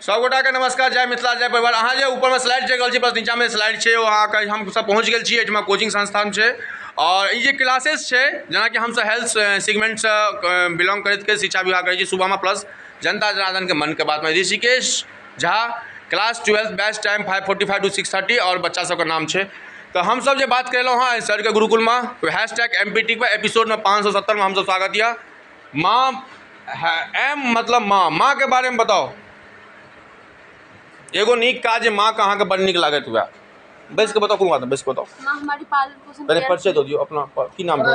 सब गोटा के नमस्कार, जय मिथिला जय परिवार। अहाँ जे ऊपर में स्लाइड चलि रहल छी, बस नीचा में स्लाइड छै, ओ अहाँके हम सब पहुँच गेल छी। एहिठमा कोचिंग संस्थान छै और ई जे क्लासेस छै, जेनाकि हमसब हेल्थ सेगमेंटसँ बिलोंग करैत के शिक्षा विभाग करै छी। सुबहमे प्लस जनता जनार्दन के मन के बात में Rishikesh Jha class 12 batch time 5:45 to 6:30 और बच्चा सबके नाम छै। तो हम सब जे बात करेलहुँ हँ सर के गुरुकुल में #MPT पर एपिसोड में 570 में हमसब स्वागत यऽ। माँ एम मतलब माँ, माँ के बारे में बताओ एगो नीक काज माँ के अहाँके बड़ नीक लागैत हुए, बैस के बताओ, कोनो बात नहीं, बैस के बताओ। माँ हमारी पालन पोषण पहले परिचय दो दियो अपना, की नाम है?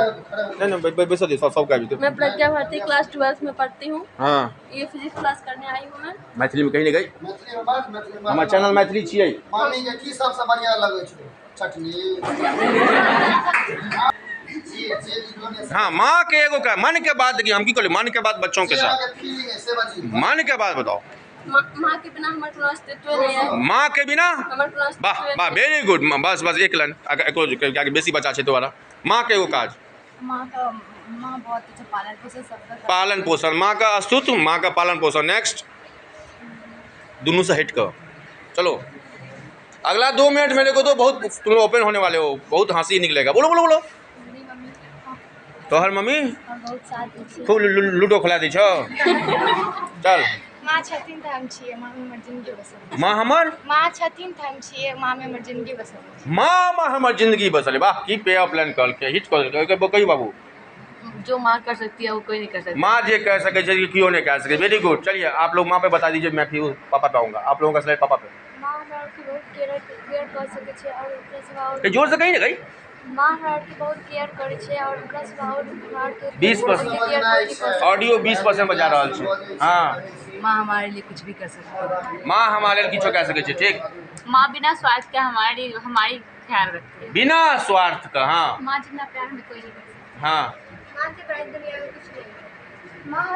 नहीं नहीं बैस दियो, सब सबका भी। मैं प्रज्ञा भारती क्लास 12 में पढ़ती हूँ। हाँ, ये फिजिक्स क्लास करने आई हूँ मैं। मैथिली में कहीं नहीं गई, मैथिली में बात, मैथिली में हमार चैनल मैथिली छियै। मामी के की सबसे बढ़िया लगै छै? चटनी। हाँ, माँ के एगो का मन के बात, देखिए हम की कहलियै, मन के बात बच्चों के साथ, मन के बात बताओ। माँ के बिना हमारे कोनो अस्तित्व नहीं है। माँ के बिना हमारे कोनो अस्तित्व। वाह वाह, वेरी गुड। बस बस एक लाइन एको बेसी बच्चा छै तुम्हारा। माँ के एगो काज, माँ का, माँ बहुत अच्छा पालन पोषण सबका, पालन पोषण, माँ का अस्तित्व, माँ का पालन पोषण। नेक्स्ट, दोनों से हट कर चलो अगला 2 मिनट मेरे को तो बहुत तुम लोग ओपन होने वाले हो, बहुत हंसी निकलेगा। बोलो बोलो बोलो। तोहर मम्मी खूब लूडो खेला दै छौ। चल। माँ छथिन तऽ हम छियै, माँ हमर जिंदगी बसल। माँ हमर, माँ छथिन तऽ हम छियै, माँ हमर जिंदगी बसल। माँ हमर जिंदगी बसल। वाह की पे ऑफ लाइन कहलकै, हिट कऽ देलकै। कहियौ बाबू, जो माँ कर सकती है वो कोई नहीं कर सकता। माँ जे कह सके छै क्यों नहीं कह सके। वेरी गुड। चलिए आप लोग माँ पे बता दीजिए, मैं फिर पापा पे आऊँगा। आप लोगों का स्लाइड पापा पे। माँ हमरा के बहुत केयर कर सकै छै और ओकरा से और जोर से कही ना गई। माँ हमरा के बहुत केयर करै छै और ओकरा से और हमरा के 20% ऑडियो 20% बजा रहल छै। हाँ, माँ हमारे लिए कुछ भी कर सकती है। माँ हमारे लिए किछो कह सकै छै। ठीक, माँ बिना स्वार्थ के हमारी हमारी ख्याल रखती है, बिना स्वार्थ का। हाँ, माँ जितना प्यार हमें कोई नहीं कर सकता। हाँ, माँ के बराबर दुनिया में कुछ नहीं है। माँ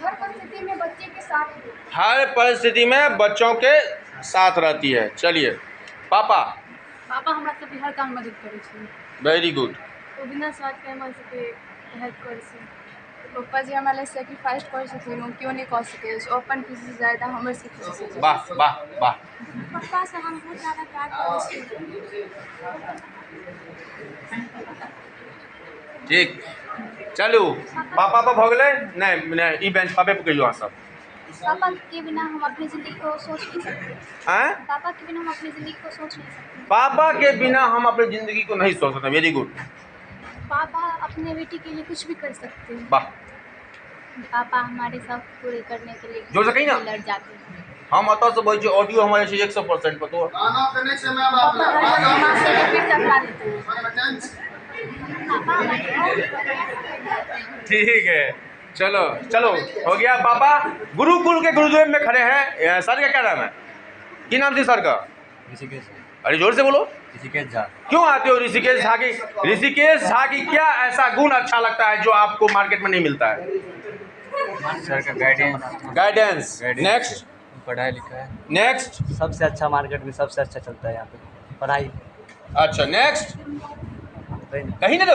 हर परिस्थिति में बच्चे के साथ, हर परिस्थिति में बच्चों के साथ रहती है। चलिए पापा। पापा हमरा सबके हर काम मदद करै छै। वेरी गुड। ओ बिना स्वार्थ के हमरा सबके हेल्प करै छै। पप्पा जी हमरा लेल सैक्रिफाइस करै छथिन, ओ केओ नहि कऽ सकै अछि। ओ अपन खुशी से ज्यादा हमर से खुशी से। वाह वाह वाह। पप्पा से हम बहुत ज्यादा प्यार करै छी। ठीक, चलू पापा पर भऽ गेलै। नहीं नहीं, ई बेंच पापे पर कहियौ अहाँ सब। पापा के बिना हम अपनी जिंदगी को सोच नहीं सकते। हैं? पापा के बिना हम अपनी जिंदगी को सोच नहीं सकते। पापा के बिना हम अपनी जिंदगी को नहीं सोच सकते। वेरी गुड। पापा अपने बेटी के लिए कुछ भी कर सकते हैं। वाह। पापा हमारे सब पूरे करने के लिए जोर से कही ना। लड़ जाते हैं। हम अतः से बोल ऑडियो हमारे 100% पर तो ठीक है। चलो चलो हो गया। पापा गुरुकुल के गुरुदेव में खड़े हैं। सर का क्या नाम है? की नाम थी सर का? ऋषिकेश। अरे जोर से बोलो। ऋषिकेश झा। क्यों आते हो ऋषिकेश झा की? ऋषिकेश झा की क्या ऐसा गुण अच्छा लगता है जो आपको मार्केट में नहीं मिलता है? सर का गाइडेंस। गाइडेंस। नेक्स्ट। पढ़ाई लिखा है। नेक्स्ट। सबसे अच्छा मार्केट में सबसे अच्छा चलता है यहाँ पे पढ़ाई। अच्छा नेक्स्ट। कहीं नहीं लगे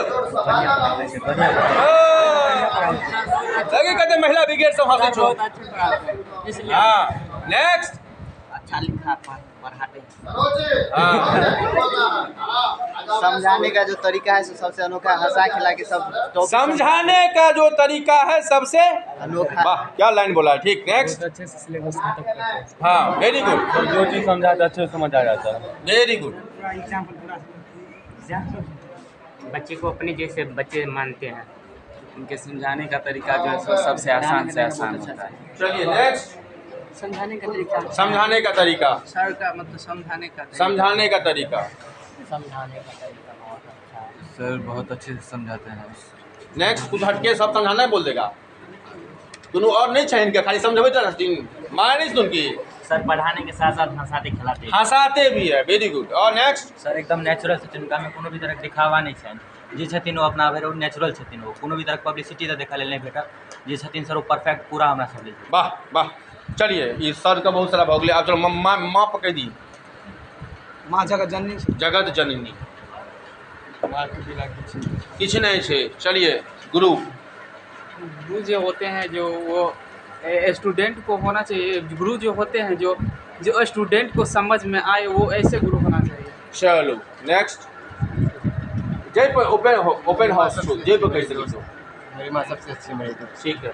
कहते महिला ब्रिगेड सब हंसै छौ। हाँ नेक्स्ट। अच्छा लिखा पढ़ाते हैं। समझाने का जो तरीका है सबसे अनोखा, हंसा खिला के सब। समझाने का जो तरीका है सबसे अनोखा। वाह क्या लाइन बोला। ठीक नेक्स्ट। अच्छे से सिलेबस खत्म करते हैं। हाँ वेरी गुड। जो चीज़ समझाता अच्छे से समझ आ जाता है। Very good. बच्चे को अपने जैसे बच्चे मानते हैं, उनके समझाने का तरीका जो है सबसे आसान से आसान होता है। चलिए नेक्स्ट। समझाने का तरीका। समझाने का तरीका सर का मतलब समझाने का समझाने का तरीका। समझाने का तरीका बहुत अच्छा है सर, बहुत अच्छे से समझाते हैं। नेक्स्ट। कुछ हटके सब समझाना बोल देगा दोनों और नहीं चाहिए इनके, खाली समझे मारे नहीं सुन की। सर पढ़ाने के साथ साथ हंसाते खिलाते हंसाते भी है। वेरी गुड। और नेक्स्ट। सर एकदम नेचुरल छथिन, हुनका में कोनो भी तरह के दिखावा नहीं छनि। जे छथिन ओ अपना भरि नेचुरल छथिन, ओ कोनो भी तरह के पब्लिसिटी तऽ देखऽ लेल नहि भेटत। जे छथिन सर ओ परफेक्ट पूरा हमरा सब लेल। वाह वाह। चलिए ये सर का बहुत सारा भऽ गेलै। आब चलो माँ माँ पकड़ दी। माँ जगत जननी। जगत जननी। माँ के बिना किछु नहीं छै। चलिए गुरु। गुरु जो होते हैं जो वो स्टूडेंट को होना चाहिए। गुरु जो होते हैं जो जो स्टूडेंट को समझ में आए वो ऐसे गुरु होना चाहिए। चलू नेक्स्ट। जय पर ओपन ओपन हाउस जय पर कहि सकै छो। मेरी माँ सबसे अच्छी मेरी तो। ठीक है।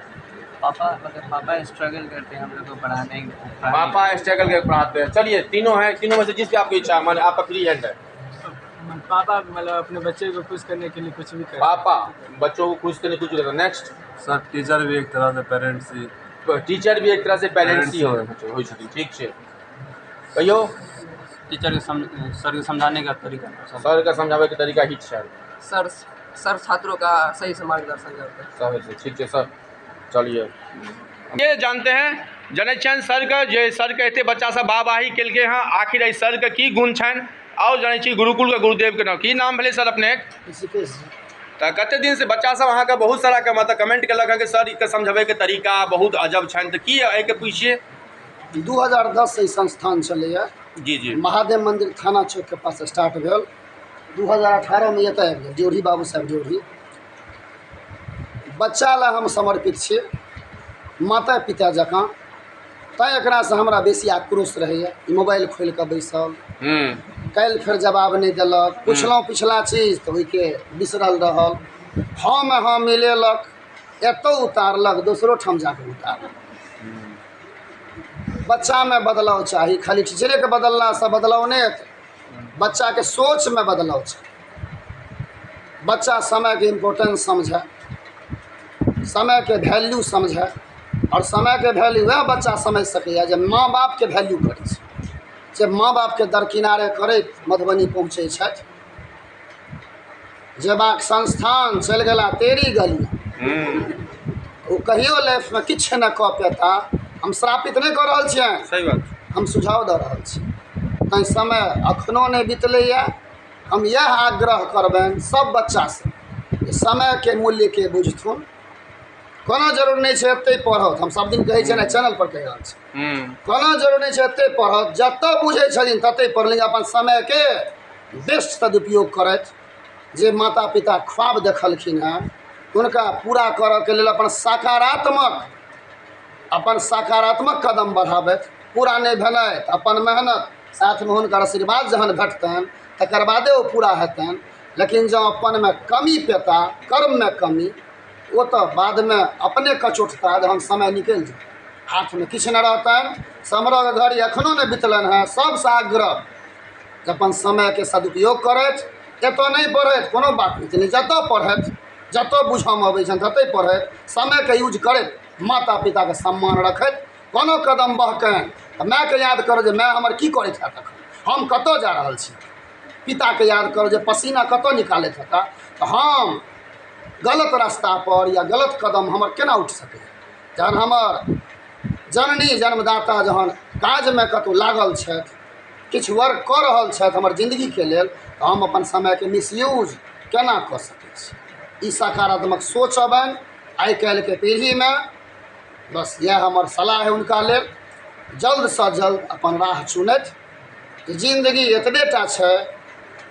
पापा मतलब पापा स्ट्रगल करते हैं हम लोग को पढ़ाने। पापा स्ट्रगल करके पढ़ाते हैं। चलिए तीनों हैं, तीनों में से जिसकी आपकी इच्छा, माने आपका फ्री हैंड है। पापा मतलब अपने बच्चे को खुश करने के लिए कुछ भी करते। पापा बच्चों को खुश करने कुछ करते। नेक्स्ट। सर टीचर भी एक तरह से पेरेंट्स ही, टीचर भी एक तरह से पेरेंट्स ही होइ छथिन। ठीक छै, कहियो। टीचर के सर के समझाने का तरीका, सर का समझावे के तरीका ही छै। सर सर छात्रों का सही से मार्गदर्शन करते हैं। सर ठीक है सर। चलिए ये जानते हैं जनै छियनि सर के, जे सर के एते बच्चा सब वाहवाही केलकै हँ, आखिर एहि सर के की गुण छनि। आओर जनै छी गुरुकुल के गुरुदेव के नाम की नाम भेलै सर अपने? तऽ कते दिन से बच्चा सब अहाँके बहुत सारा के मतलब कमेंट केलक हँ कि सर के समझबै के तरीका बहुत अजब छनि, तऽ की एहिके पीछे? 2010 से ई संस्थान चलैए। जी जी। महादेव मंदिर थाना चौक के पास स्टार्ट भेल। 2018 में एतऽ आबि गेल, ड्योढ़ी बाबू साहेब ड्योढ़ी। बच्चा ला हम समर्पित छी, माता पिता जकाँ, तैँ एकरासँ हमरा बेसी आक्रोश रहैए। ई मोबाइल खोलि कऽ बैसल, काल्हि फेर जवाब नहि देलक, पुछलहुँ पिछला चीज तऽ ओहिके बिसरल रहल, हँमे हँ मिलेलक, एतऽ उतारलक दोसरो ठाम जाकऽ उतारलक। बच्चामे बदलाव चाही, खाली टीचरेके बदललासँ बदलाव नहि हेतै, बच्चाके सोचमे बदलाव चाही। बच्चा समयके इम्पोर्टेंस समझै, समयके वैल्यू समझै, आओर समयके वैल्यू वएह बच्चा समझि सकैए जे माँ बापके वैल्यू करै छै, जे माँ बापके दरकिनारे करैत मधुबनी पहुँचै छथि। जेबाक संस्थान चलि गेला तेरी गली, ओ कहियो लाइफमे किछु नहि कऽ पेता। हम श्रापित नहि कऽ रहल छियनि, सही बात, हम सुझाव दऽ रहल छी। तैँ समय एखनो नहि बितलैए। हम इएह आग्रह करबनि सब बच्चासँ जे समयके मूल्यके बुझथुन। कोनो जरूर नहि छै एतहि पढ़त, हम सब दिन कहै छियनि, चैनल पर कहि रहल छी, कोनो जरूर नहि छै एतहि पढ़त, जतऽ बुझै छथिन ततहि पढ़, अपन समयके बेस्ट सदुपयोग करथि। जे माता पिता ख्वाब देखलखिन हेँ हुनका पूरा करऽके लेल अपन सकारात्मक कदम बढ़ाबथि। पूरा नहि भेलै तऽ अपन मेहनत साथमे हुनकर आशीर्वाद जहन भेटतनि तकर बादे ओ पूरा हेतनि। लेकिन जँ अपनमे कमी पेता, कर्ममे कमी, ओ तऽ बादमे अपने कचोटता जहन समय निकलि जाय, हाथमे किछु नहि रहतनि। समरक घड़ी एखनो नहि बितलनि हेँ। सबसँ आग्रह जे अपन समयके सदुपयोग करथि। एतऽ नहि पढ़थि कोनो बात नहि छै, जतऽ पढ़थि, जतऽ बुझऽमे अबै छनि ततहि पढ़थि, समयके यूज करैत माता पिताके सम्मान रखैत। कोनो कदम बहकनि तऽ मायके याद करू जे माय हमर की करैत हैत एखन, हम कतऽ जा रहल छी। पिताके याद करू जे पसीना कतऽ निकालैत हेता, तऽ हम गलत रास्ता पर या गलत कदम हमर केना उठि सकैए। जहन हमर जननी जन्मदाता जहन काजमे कतहु लागल छथि, किछु वर्क कऽ रहल छथि हमर जिन्दगीके लेल, तऽ हम अपन समयके मिसयूज केना कऽ सकै छी। ई सकारात्मक सोच अबनि आइ काल्हिके पीढ़ीमे। बस इएह हमर सलाह है हुनका लेल। जल्दसँ जल्द अपन राह चुनथि। जिन्दगी एतबे टा छै,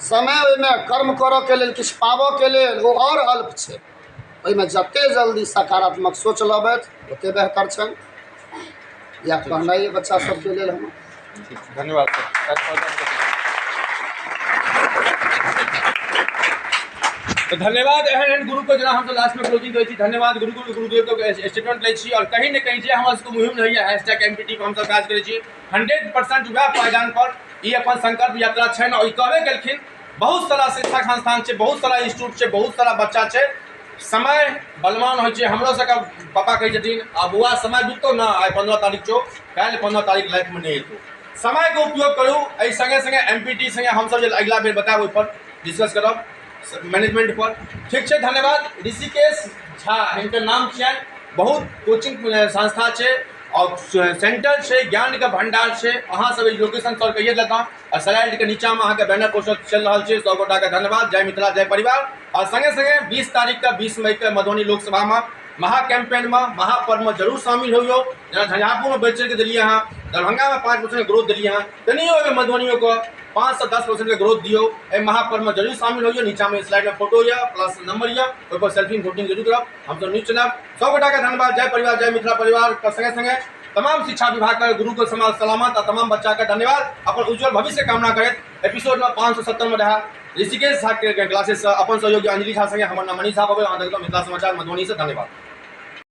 समय ओहिमे कर्म करऽके लेल, किछु पाबऽके लेल ओ आओर अल्प छै। ओहिमे जतेक जल्दी सकारात्मक सोच लबथि ओतेक बेहतर छनि। इएह कहनाइ अइ बच्चा सबके लेल हमर। धन्यवाद सर। तो धन्यवाद एहन एहन गुरु को, जेना हमसब लास्टमे क्लोजिंग करै छी। धन्यवाद गुरुकुल गुरुदेव के स्टेटमेंट लै छी। और कहीं ने कहीं जे हमर सबके मुहिम रहैए #MPT पर हमसब काज करै छी, 100% वएह पायदान पर ई अपन संकल्प यात्रा छनि। और ई कहबे केलखिन, बहुत सारा शिक्षा संस्थान छै, बहुत सारा इंस्टीट्यूट छै, बहुत सारा बच्चा छै। समय बलवान होइ छै। हमरो सबके पापा कहै छथिन, आ बौआ समय बिततौ ने, आइ 15 तारीख छौ, काल्हि 15 तारीख लाइफमे नहि एतौ। समयके उपयोग करू। एहि सङ्गे सङ्गे MPT सङ्गे हमसब जे अगिला बेर बतायब ओहिपर डिस्कस करब मैनेजमेंट पर। ठीक छै, धन्यवाद। ऋषिकेश झा हिनकर नाम छियनि। बहुत कोचिंग संस्था छै और सेंटर छै, ज्ञानके भंडार छै। अहाँ सब लोकेशन सर कहिए देलक आ स्लाइडके नीचाँमे अहाँके बैनर पोस्टर चलि रहल छै। सब गोटाके धन्यवाद। जय मिथिला, जय परिवार। और सङ्गे सङ्गे 20 तारीखके 20 मईके मधुबनी लोकसभामे महा कैंपेनमे महापर्वमे जरूर शामिल होइयो। जेना झंझारपुरमे बढ़ि चढ़िके देलियै अहाँ, दरभंगामे 5% ग्रोथ देलियै हँ, तनियो ओहिमे मधुबनियोके 5 से 10% के ग्रोथ दियौ। एहि महापर्वमे जरूर शामिल होइयौ। नीचाँमे स्लाइडमे फोटो यऽ प्लस नंबर यऽ, ओहिपर सेल्फी वोटिंग जरूर करब। हमसब न्यूज चैनल सब गोटाके धन्यवाद। जय परिवार, जय मिथिला परिवार के संगे संगे तमाम शिक्षा विभागके गुरुके समाज सलामत आ तमाम बच्चाके धन्यवाद। अपन उज्जवल भविष्य कामना करैत एपिसोडमे 570 में रहा ऋषिकेश झा के क्लासेस अपन सहयोगी अंजलि झा संगे हमर नाम मनीष झा भऽ गेल। अहाँ देखलहुँ मिथिला समाचार मधुबनी से। धन्यवाद।